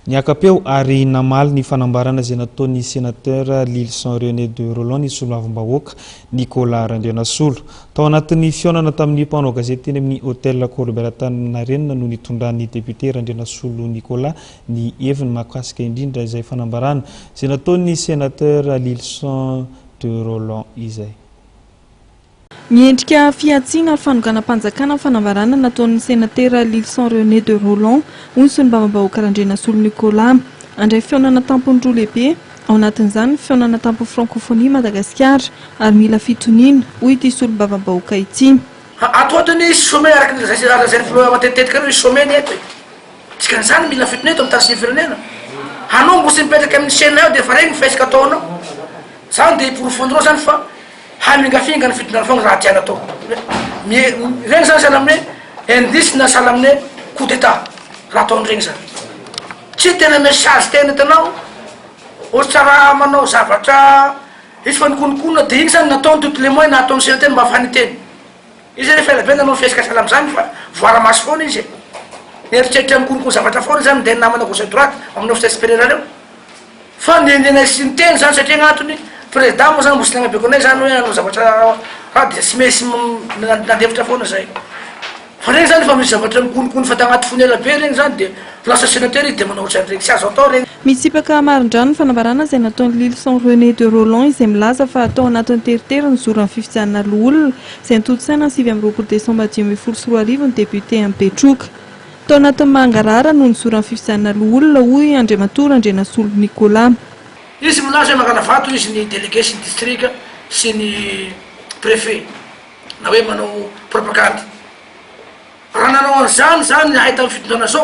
Niaka-peo ary namaly ny fanambarana izay nataon'ny Sénateur Lylison René de Rolland ny solombavambahoaka Nicolas Randrianasolo. Tao anatin'ny fihaonana tamin'ny mpanao gazety teny amin'ny Hotel Colbert Antaninarenina no nitondran'ny député Randrianasolo Nicolas ny heviny mahakasika indrindra izay fanambarana izay nataon'ny Sénateur Lylison de Rolland izay. Miendrika fihantsiana ary fanonganam-panjakana ny fanambarana nataon'ny Senatera Lylison René de Rolland, hoy ny solombavambahoaka Randrianasolo Nicolas. Handray fihaonana tampony roa lehibe, ao anatin'izany ny fihaonana tampon'ny Frankofonia Madagasikara, ary mila fitoniana, hoy ity solombavambahoaka ity. Ato ato anie hisy sommet araka ny lazain'ny filoha matetitetika ireo, hisy sommet ny eto e. Dikan'izany mila fitoniana eto amin'ny tany sy ny firenena. Anao mbo tsy mipetraka amin'ny chaîne eo dia efa regny ny fihetsika ataonao. Zany dia porofonareo zany fa hamingafinga ny fitondrana foagna raha tiana atao. Regny zany sahala amin'ny hoe indice na sahala amin'ny hoe coup d'etat raha ataon'iregny zany. Tsy tena message tena hitanao, ohatra raha manao zavatra hisy fanikononkonona dia iny zany nataony toutes les moyens nataon'ny sénateur mba ahafahany hiteny. Izy anie efa ela be nanao fihetsika sahala amin'izany fa voara-maso foana izy e. Mieritreritra mikonokono zavatra foana zany minday ny namana gauche à droite amin'ny officier supérieur reo. Fa nenenay sy niteny zany satria gn'antony président moa zany mbo tsy nagnabeko anay zany hoe hanao zavatra raha de tsy maintsy nandefitra foana zay. Fa regny zany efa misy zavatra mikonokono efa tagnaty fony ela be regny zany de lasa sénateur izy de manao ohatran'iregny tsy azo atao regny. Mitsipaka marindrano ny fanambarana izay nataon'i Lylison René de Rolland izay milaza fa tao anatin'ny teritery ny zoran'ny fifidianana loholona izay notontosaina ny 29 desambra 2015 ny depiote an'i Betroka. Tao anatin'ny mangarahara no nizoran'ny fifidianana loholona, hoy Andriamatoa Randrianasolo Nicolas. Izy milaza hoe mangala vato izy ny délégué sy ny district sy ny préfet na hoe manao propagandy. Raha nanao an'izany zany ny ahay tamin'ny fitondrana zao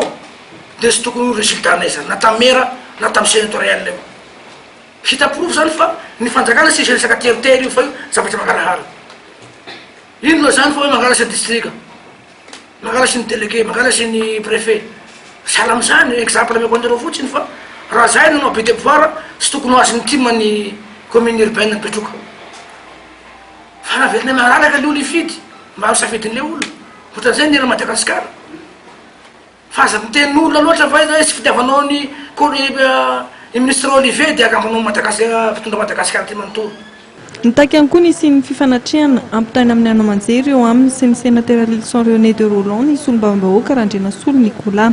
de tsy tokony ho résultat nay zany na tamin'ny maire na tamin'ny sénatorial io. Hita porofo zany fa ny fanjakana tsisy resaka teritery io fa io zavatra mangarahara. Inona zany fa hoe mangala sy ny district. Mangala sy ny délégué, mangala sy ny préfet. Sahala amin'izany, exemple ameko anareo fotsiny fa raha zahay nanao abus de pouvoir tsy tokony ho azon'ny tim ny commune urbaine Betroka. Fa raha averinay malalaka le olo hifidy, mba ho safidin'le olona. Ohatran'izay ny eran'i Madagasikara. Fa aza miteny olona loatra fa hoe tsy fitiavanao ny ny ministre Olivier dia agambanao Madagascar mpitondra Madagasikara ty manontolo. Nitaky ihany koa ny hisian'ny fifanatrehana ampitaina amin'ny haino aman-jery eo aminy sy ny senatera Lylison René de Rolland ny solombavambahoaka Randrianasolo Nicolas.